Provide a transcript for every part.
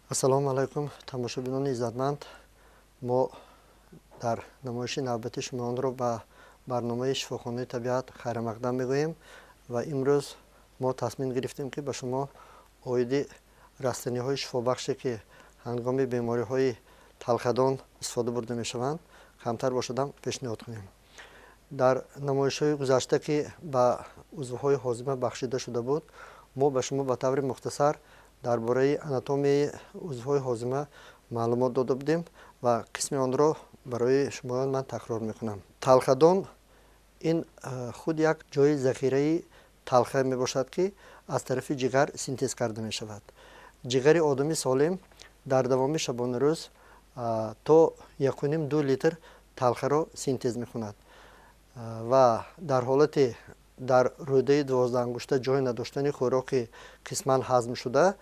Ассалому алайкум, тамошобинони иззатманд. Мо дар намоиши навбати шумоонро ба барномаи шифохонаи табиат хайрамақдам мегӯем ва имрӯз мо тасмим гирифтем, ки ба шумо оиди растаниҳои шифобахше, ки ҳангоми бемориҳои талхадон истифода бурда мешаванд, камтар бошадам пешниҳод кунем. Дар намоишҳои гузашта, ки ба узвҳои ҳозима бахшида шуда буд, мо ба шумо ба таври мухтасар дар бораи анатомияи узвҳои ҳозима маълумот дода будем ва қисми онро барои шумоён ман такрор мекунам. Талхадон ин худ як ҷои захираи талха мебошад, ки аз тарафи ҷигар синтез карда мешавад. Ҷигари одами солим дар давоми шабонарӯз то 1,5-2 литр талхаро синтез мекунад ва дар ҳолати дар рӯдаи дувоздаҳангушта ҷой надоштани хӯроки қисман ҳазмшуда,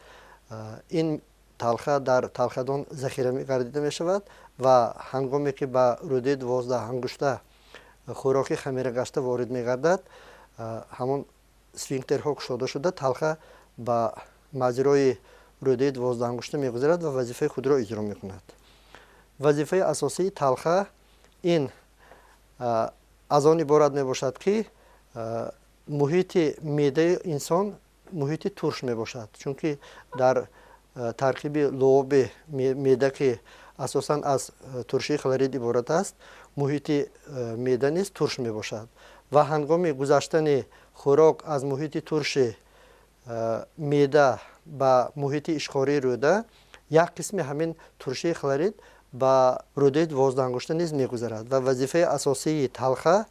ин талха дар талхадон захира гардида мешавад ва ҳангоме ки ба рӯдаи дувоздаҳангушта хӯроки хамирагашта ворид мегардад, ҳамон сфинктерҳо кушода шуда, талха ба маҷрои рӯдаи дувоздаҳангушта мегузарад ва вазифаи худро иҷро мекунад. Вазифаи асосии талха ин аз он иборат мебошад, ки муҳити меъдаи инсон муҳити турш мебошад, чунки дар таркиби луоби меъда, ки асосан аз туршии хлорид иборат аст, муҳити меъда низ турш мебошад ва ҳангоми гузаштани хӯрок аз муҳити турши меъда ба муҳити ишқории рӯда, як қисми ҳамин туршии хлорид ба рӯдаи дувоздаҳангушта низ мегузарад ва вазифаи асосии талха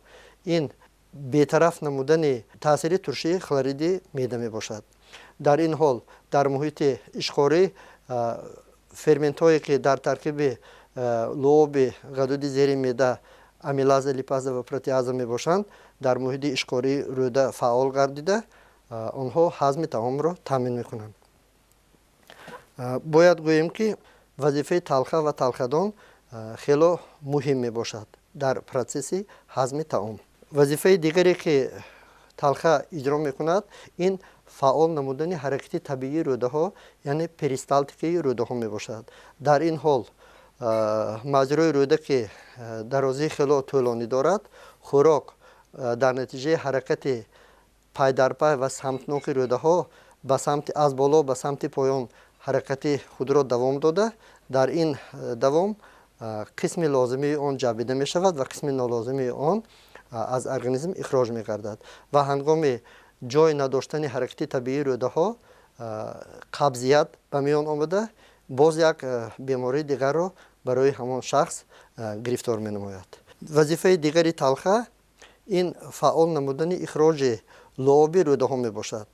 ин бетараф намудани таъсири туршии хлориди меъда мебошад. Дар ин ҳол дар муҳити ишқорӣ ферментҳое, ки дар таркиби луоби ғадуди зери меъда амилаза, липаза ва протеаза мебошанд, дар муҳити ишқории рӯда фаъол гардида, онҳо ҳазми таомро таъмин мекунанд. Бояд гӯем, ки вазифаи талха ва талхадон хело муҳим мебошад дар процесси ҳазми таом. Вазифаи дигаре, ки талха иҷро мекунад, ин фаъол намудани ҳаракати табиии рӯдаҳо, яъне перисталтикаи рӯдаҳо мебошад. Дар ин ҳол маҷрои рӯда, ки дарозии хело тӯлонӣ дорад, хӯрок дар натиҷаи ҳаракати пайдарпай ва самтноки рӯдаҳо ба самти аз боло ба самти поён ҳаракати худро давом дода, дар ин давом қисми лозимии он ҷабида мешавад ва қисми нолозимии он аз организм ихроҷ мегардад ва ҳангоми ҷой надоштани ҳаракати табиии рӯдаҳо қабзият ба миён омада, боз як бемории дигарро барои ҳамон шахс гирифтор менамояд. Вазифаи дигари талха ин фаъол намудани ихроҷи луоби рӯдаҳо мебошад.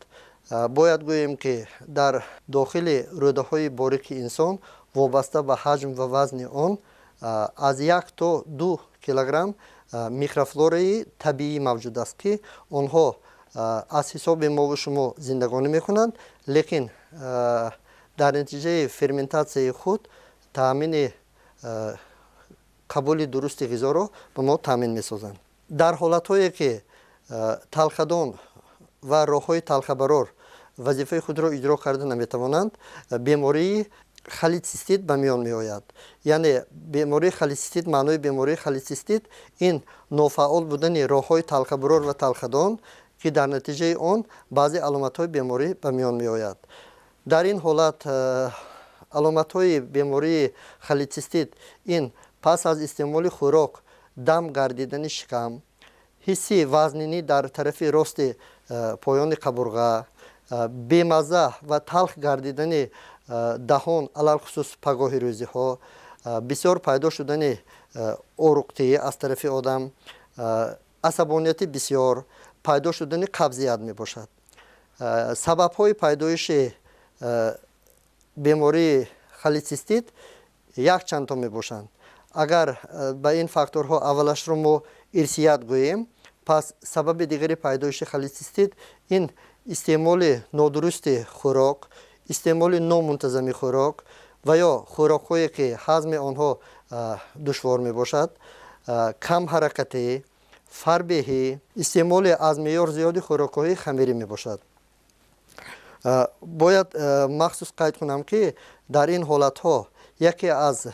Бояд гӯем, ки дар дохили рӯдаҳои борики инсон вобаста ба ҳаҷм ва вазни он аз 1 то 2 килограмм микрофлораи табиӣ мавҷуд аст, ки онҳо аз ҳисоби мову шумо зиндагонӣ мекунанд, лекин дар натиҷаи ферментатсияи худ таъмини қабули дурусти ғизоро ба мо таъмин месозанд. Дар ҳолатҳое ки талхадон ва роҳҳои талхабарор вазифаи худро иҷро карда наметавонанд, бемории холецистит ба миён меояд. Яъне бемории холецистит, маънои бемории холецистит ин нофаъол будани роҳҳои талхабарор ва талхадон, ки дар натиҷаи он баъзе аломатҳои беморӣ ба миён меояд. Дар ин ҳолат аломатҳои бемории холецистит ин пас аз истеъмоли хӯрок дам гардидани шикам, ҳисси вазнинӣ дар тарафи рости поёни қабурға, бемазза ва талх гардидани даҳон, алалхусус пагоҳи рӯзиҳо, бисёр пайдо шудани оруқтӣ аз тарафи одам, асабонияти бисёр, пайдо шудани қабзият мебошад. Сабабҳои пайдоиши бемории холецистит якчандто мебошанд. Агар ба ин факторҳо аввалашро мо ирсият гӯем, пас сабаби дигари пайдоиши холецистит ин истеъмоли нодурусти хӯрок, истеъмоли номунтазами хӯрок ва ё хӯрокҳое, ки ҳазми онҳо душвор мебошад, камҳаракатӣ, фарбеҳӣ, истеъмоли аз меъёр зиёди хӯрокҳои хамирӣ мебошад. Бояд махсус қайд кунам, ки дар ин ҳолатҳо яке аз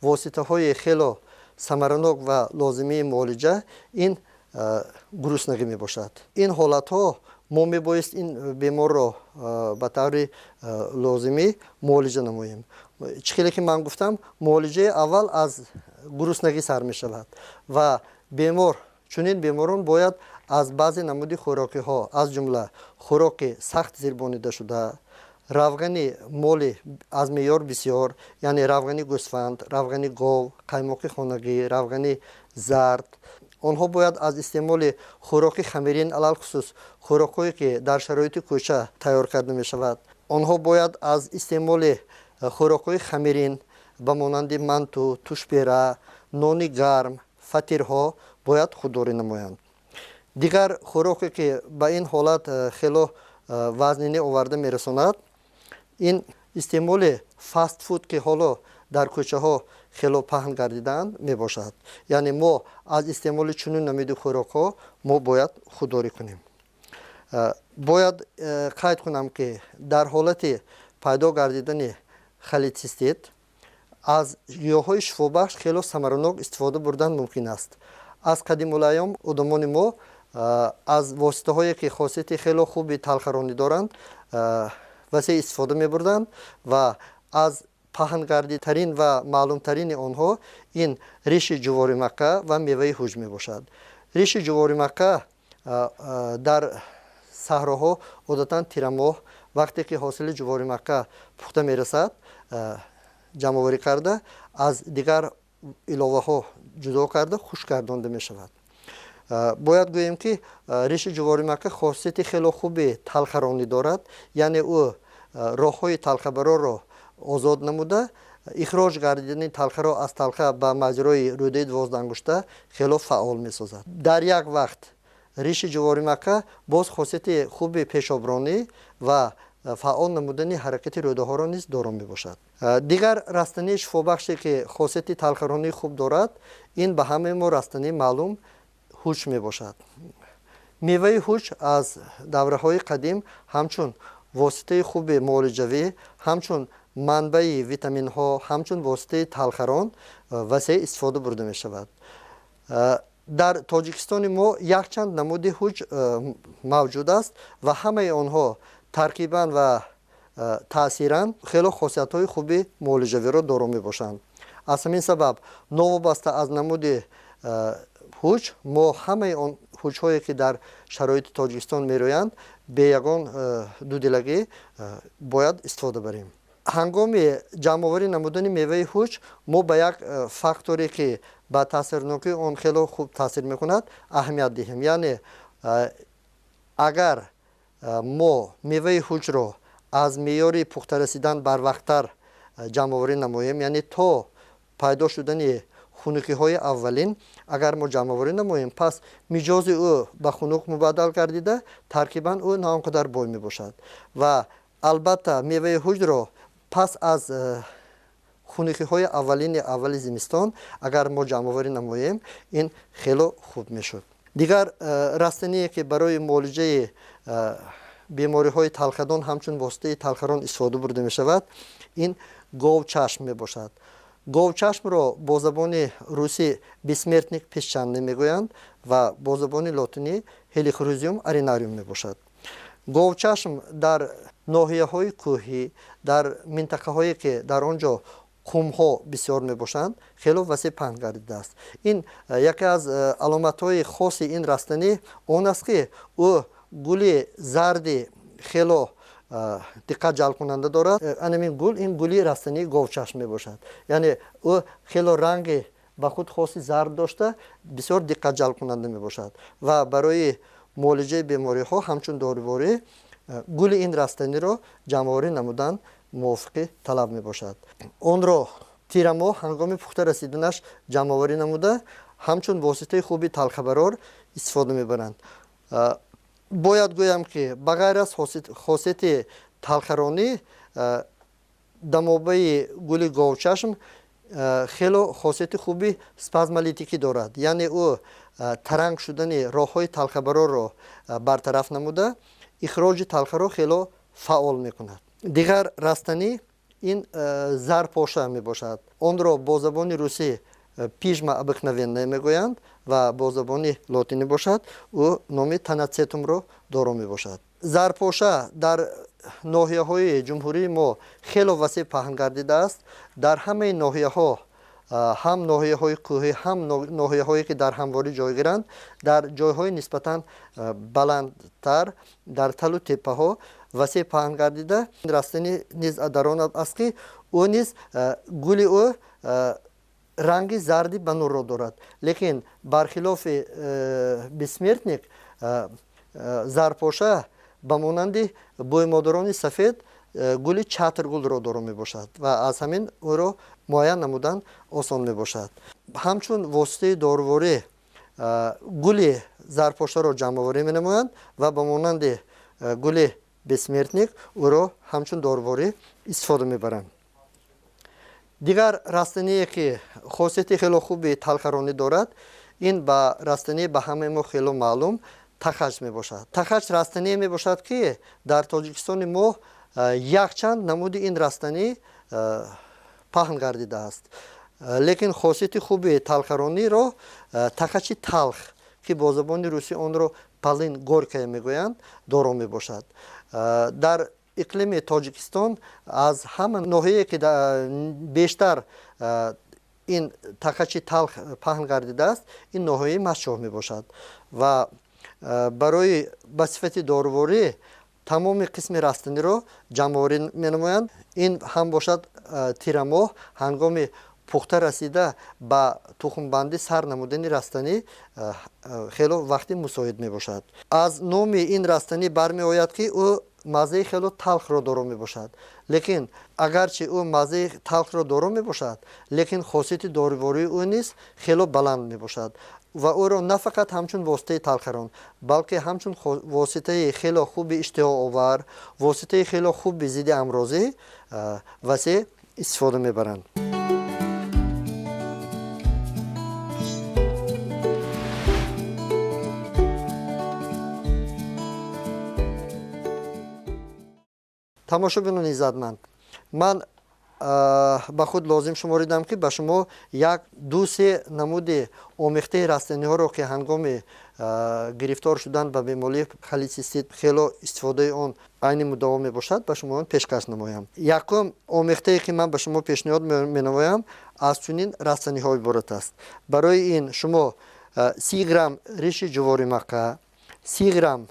воситаҳои хело самаранок ва лозимии муолиҷа ин гуруснагӣ мебошад. Ин ҳолатҳо мо мебоист ин беморро ба таври лозимӣ муолиҷа намоем. Чӣ хеле ки ман гуфтам, муолиҷаи аввал аз гуруснагӣ сар мешавад ва бемор, чунин беморон бояд аз баъзе намуди хӯрокиҳо, аз ҷумла хӯроки сахт зирбонидашуда, равғани моли аз меъёр бисёр, яъне равғани гӯсфанд, равғани гов, қаймоқи хонагӣ, равғани зард. Онҳо бояд аз истеъмоли хӯроки хамирин, алалхусус хӯрокҳое ки дар шароити кӯча тайёр карда мешавад, онҳо бояд аз истеъмоли хӯрокҳои хамирин ба монанди манту, тушпера, нони гарм, фатирҳо бояд худдорӣ намоянд. Дигар хӯроке ки ба ин ҳолат хело вазнинӣ оварда мерасонад, ин истеъмоли фастфуд, ки ҳоло дар кӯчаҳо хело паҳн гардидаанд, мебошад. Яъне мо аз истеъмоли чунин намуди хӯрокҳо мо бояд худдорӣ кунем. Бояд қайд кунам, ки дар ҳолати пайдо гардидани холецистит аз гиёҳҳои шифобахш хело самаранок истифода бурдан мумкин аст. Аз қадимулайём одамони мо аз воситаҳое ки хосияти хело хуби талхаронӣ доранд, васеъ истифода мебурданд ва аз паҳнгардитарин ва маълумтарини онҳо ин риши ҷуворимакка ва меваи ҳуҷ мебошад. Риши ҷуворимакка дар саҳроҳо одатан тирамоҳ, вақте ки ҳосили ҷуворимакка пухта мерасад, ҷамъоварӣ карда, аз дигар иловаҳо ҷудо карда, хушк гардонда мешавад. Бояд гӯем, ки риши ҷуворимакка хосияти хело хуби талхаронӣ дорад, яъне ӯ роҳҳои талхабарорро озод намуда, ихроҷ гардидани талхаро аз талха ба маҷрои рӯдаи дувоздаҳангушта хело фаъол месозад. Дар як вақт риши ҷуворимакка боз хосияти хуби пешобронӣ ва фаъол намудани ҳаракати рӯдаҳоро низ доро мебошад. Дигар растании шифобахше ки хосияти талхаронии хуб дорад, ин ба ҳамаи мо растании маълум ҳуҷ мебошад. Меваи ҳуҷ аз давраҳои қадим ҳамчун воситаи хуби муолиҷавӣ, ҳамчун манбаи витаминҳо, ҳамчун воситаи талхарон васеъ истифода бурда мешавад. Дар Тоҷикистони мо якчанд намуди ҳуҷ мавҷуд аст ва ҳамаи онҳо таркибан ва таъсиран хело хосиятҳои хуби муолиҷавиро доро мебошанд. Аз ҳамин сабаб, новобаста аз намуди ҳуҷ, мо ҳамаи он ҳуҷҳое ки дар шароити Тоҷикистон мерӯянд, бе ягон дудилагӣ бояд истифода барем. Ҳангоми ҷамъоварӣ намудани меваи ҳуҷ мо ба як факторе ки ба таъсирнокии он хело хуб таъсир мекунад, аҳамият диҳем. Яъне агар мо меваи ҳуҷро аз меъёри пухта расидан барвақттар ҷамъоварӣ намоем, яъне то пайдо шудани хунукиҳои аввалин агар мо ҷамъоварӣ намоем, пас миҷози ӯ ба хунук мубаддал гардида, таркибан ӯ на он қадар бой мебошад. Ва албатта меваи ҳуҷро пас аз хунукиҳои аввалини аввали зимистон агар мо ҷамъоварӣ намоем, ин хело хуб мешуд. Дигар растание ки барои муолиҷаи бемориҳои талхадон ҳамчун воситаи талхарон истифода бурда мешавад, ин говчашм мебошад. Говчашмро бо забони русӣ бессмертник песчаный мегӯянд ва бо забони лотинӣ Helichrysum arenarium мебошад. Говчашм дар ноҳияҳои кӯҳӣ, дар минтақаҳое ки дар он ҷо қумҳо бисёр мебошанд, хело васеъ паҳн гардидааст. Ин яке аз аломатҳои хоси ин растанӣ он аст, ки ӯ гули зарди хело диққат ҷалбкунанда дорад. Анамин гул, ин гули растании говчашм мебошад. Яъне ӯ хело ранги ба худ хоси зард дошта, бисёр диққат ҷалбкунанда мебошад ва барои муолиҷаи бемориҳо ҳамчун доруворӣ гули ин растаниро ҷамъоварӣ намудан мувофиқи талаб мебошад. Онро тирамоҳ ҳангоми пухта расиданаш ҷамъоварӣ намуда, ҳамчун воситаи хуби талхабарор истифода мебаранд. Бояд гӯям, ки ба ғайр аз хосияти талхаронӣ, дамобаи гули говчашм хело хосияти хуби спазмолитикӣ дорад, яъне ӯ таранг шудани роҳҳои талхабарорро бартараф намуда, Ихроҷи талхаро хело фаъол мекунад. Дигар растанӣ ин зарпоша мебошад. Онро бо забони русӣ пижма обыкновенная мегӯянд ва бо забони лотинӣ бошад, ӯ номи танацетумро доро мебошад. Зарпоша дар ноҳияҳои ҷумҳурии мо хело васеъ паҳн гардидааст. Дар ҳамаи ноҳияҳо, ҳам ноҳияҳои кӯҳӣ, ҳам ноҳияҳое ки дар ҳамворӣ ҷойгиранд, дар ҷойҳои нисбатан баландтар, дар талу теппаҳо васеъ паҳн гардида. Растанӣ низ дар он аст, ки ӯ низ гули ӯ ранги зарди ба нурро дорад, лекин бархилофи бессмертник, зарпоша ба монанди бӯймодарони сафед гули чатргулро доро мебошад ва аз ҳамин ӯро муайян намудан осон мебошад. Ҳамчун воситаи доруворӣ гули зарпошаро ҷамъоварӣ менамоянд ва ба монанди гули бессмертник ӯро ҳамчун доруворӣ истифода мебаранд. Дигар растание, ки хосияти хело хуби талхаронӣ дорад, ин ба растание ба ҳамаи мо хело маълум тахач мебошад. Тахач растание мебошад, ки дар Тоҷикистони мо якчанд намуди ин растанӣ паҳн гардидааст, лекин хосияти хуби талхарониро тахачи талх, ки бо забони русӣ онро полынь горькая мегӯянд, доро мебошад. Дар иқлими Тоҷикистон аз ҳама ноҳияе, ки бештар ин тахачи талх паҳн гардидааст, ин ноҳияи Мастчоҳ мебошад ва барои ба сифати доруворӣ тамоми қисми растаниро ҷамъоварӣ менамоянд. Ин ҳам бошад тирамоҳ, ҳангоми пухта расида ба тухмбандӣ сар намудани растанӣ хело вақти мусоид мебошад. Аз номи ин растанӣ бармеояд, ки ӯ маззаи хело талхро доро мебошад, лекин агарчи ӯ маззаи талхро доро мебошад, лекин хосияти дорувории ӯ низ хело баланд мебошад ва ӯро на фақат ҳамчун воситаи талхарон, балки ҳамчун воситаи хело хуби иштиҳоовар, воситаи хело хуби зидди амрозӣ васеъ истифода мебаранд. Тамошобинони иззатманд, ман ба худ лозим шуморидам, ки ба шумо як ду се намуди омехтаи растаниҳоро, ки ҳангоми гирифтор шудан ба бемории холецистит хело истифодаи он айни муддао мебошад, ба шумо пешкаш намоям. Якум омехтае, ки ман ба шумо пешниҳод менамоям, аз чунин растаниҳо иборат аст. Барои ин шумо 30 грамм риши ҷуворимакка, 30 грамм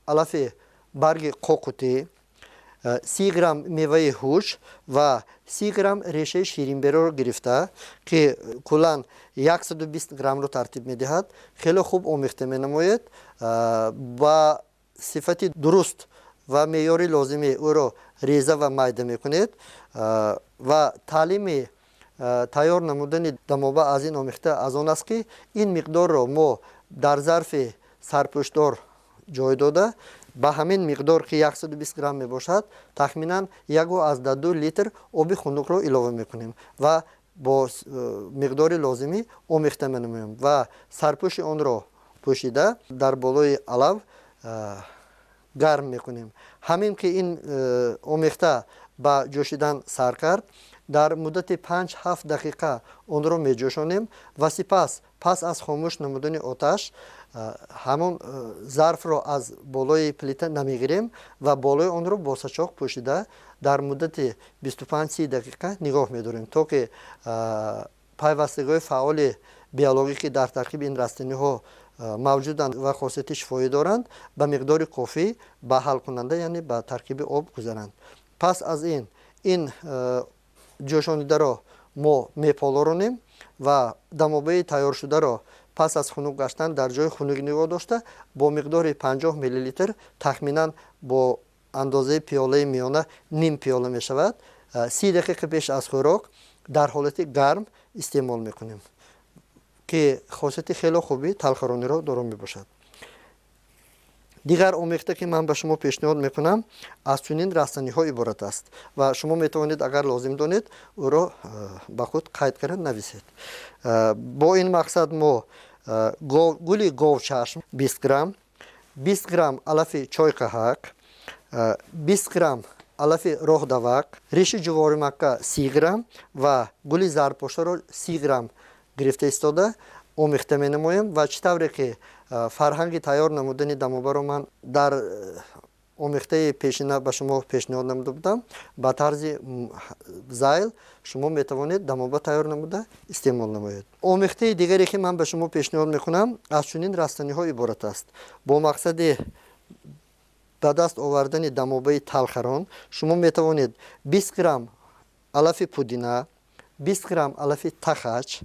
алафи барги қоқутӣ, 30 грамм меваи ҳуш ва 30 грамм решаи ширинбероро гирифта, ки куллан 120 граммро тартиб медиҳад, хеле хуб омехта менамоед. Ба сифати дуруст ва меъёри лозими ӯро реза ва майда мекунед ва таълими тайёр намудани дамоба аз ин омехта аз он аст, ки ин миқдорро мо дар зарфи сарпӯшдор ҷой дода, ба ҳамин миқдор, ки 120 грамм мебошад, тахминан 1,2 литр оби хунукро илова мекунем ва бо миқдори лозимӣ омехта менамоем ва сарпӯши онро пӯшида дар болои алав гарм мекунем. Ҳамин ки ин омехта ба ҷӯшидан сар кард, дар муддати 5-7 дақиқа онро меҷӯшонем ва сипас, пас аз хомӯш намудани оташ, ҳамон зарфро аз болои плита намегирем ва болои онро бо сачоқ пӯшида дар муддати 25-30 дақиқа нигоҳ медорем, то ки пайвастагиҳои фаъоли биологӣ, ки дар таркиби ин растаниҳо мавҷуданд ва хосияти шифоӣ доранд, ба миқдори кофӣ ба ҳалкунанда, яъне ба таркиби об гузаранд. Пас аз ин ҷӯшонидаро мо меполоронем ва дамобаи тайёршударо пас аз хунук гаштан дар ҷои хунук нигоҳ дошта, бо миқдори 50 миллилитр, тахминан бо андозаи пиёлаи миёна ним пиёла мешавад, 30 дақиқа пеш аз хӯрок дар ҳолати гарм истеъмол мекунем, ки хосияти хело хуби талхарониро доро мебошад. Дигар омехта, ки ман ба шумо пешниҳод мекунам, аз чунин растаниҳо иборат аст ва шумо метавонед, агар лозим донед, ӯро ба худ қайд карда нависед. Бо ин мақсад мо гули говчашм 20 грамм, 20 грамм алафи чойқаҳак, 20 грамм алафи роҳдавақ, риши ҷуворимакка 30 грамм ва гули зарпошаро 30 грамм гирифта истода омехта менамоем. Ва чӣ тавре ки фарҳанги тайёр намудани дамобаро ман дар омехтаи пешина ба шумо пешниҳод намуда будам, ба тарзи зайл шумо метавонед дамоба тайёр намуда истеъмол намоед. Омехтаи дигаре ки ман ба шумо пешниҳод мекунам, аз чунин растаниҳо иборат аст. Бо мақсади ба даст овардани дамобаи талхарон шумо метавонед 20 грамм алафи пудина, 20 грамм алафи тахач,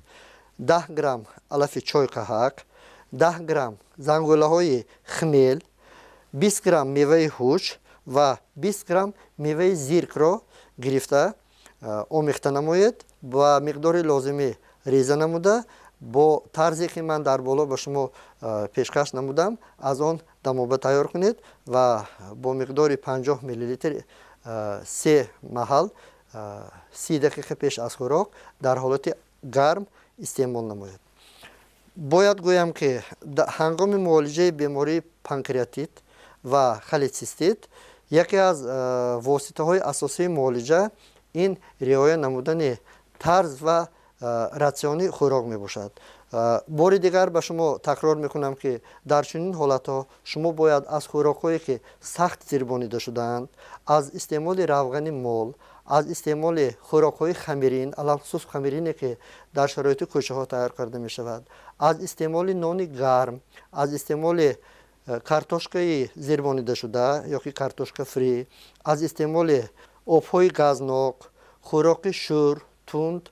10 грамм алафи чойқаҳак, 10 грамм зангӯлаҳои хмел, 20 грамм меваи ҳуч ва 20 грамм меваи зиркро гирифта омехта намоед, ба миқдори лозимӣ реза намуда бо тарзе ки ман дар боло ба шумо пешкаш намудам, аз он дамоба тайёр кунед ва бо миқдори 50 миллилитр се маҳал 30 дақиқа пеш аз хӯрок дар ҳолати гарм истеъмол намоед. Бояд гӯям ки ҳангоми муолиҷаи бемории панкреатит ва холецистит яке аз воситаҳои асосии муолиҷа ин риоя намудани тарз ва ратсиони хӯрок мебошад. Бори дигар ба шумо такрор мекунам ки дар чунин ҳолатҳо шумо бояд аз хӯрокҳое ки сахт зирбонида шудаанд, аз истеъмоли равғани мол, аз истеъмоли хӯрокҳои хамирин, алалхусус хамирине ки дар шароити кӯчаҳо тайёр карда мешавад, аз истеъмоли нони гарм, аз истеъмоли картошкаи зирбонидашуда ё ки картошка фри, аз истеъмоли обҳои газнок, хӯроки шӯр, тунд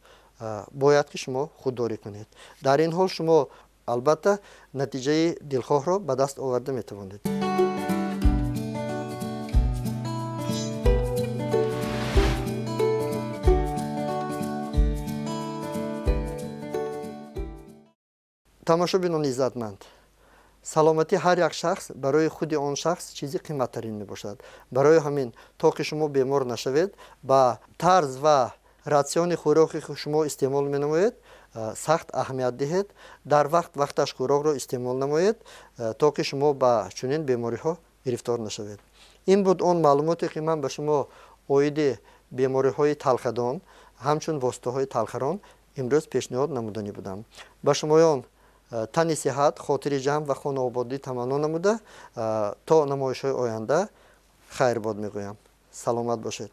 бояд ки шумо худдорӣ кунед. Дар ин ҳол шумо албатта натиҷаи дилхоҳро ба даст оварда метавонед. Тамошобинони иззатманд, саломатӣ ҳар як шахс барои худи он шахс чизи қиматтарин мебошад. Барои ҳамин то ки шумо бемор нашавед, ба тарз ва ратсиони хӯроке ки шумо истеъмол менамоед сахт аҳамият диҳед, дар вақт вақташ хӯрокро истеъмол намоед, то ки шумо ба чунин бемориҳо гирифтор нашавед. Ин буд он маълумоте ки ман ба шумо оиди бемориҳои талхадон ҳамчун воситаҳои талхарон имрӯз пешниҳод намуданӣ будам. Ба шумоён тани сиҳат, хотири ҷамъ ва хонаободӣ таманно намуда то намоишҳои оянда хайрбод мегӯям. Саломат бошед.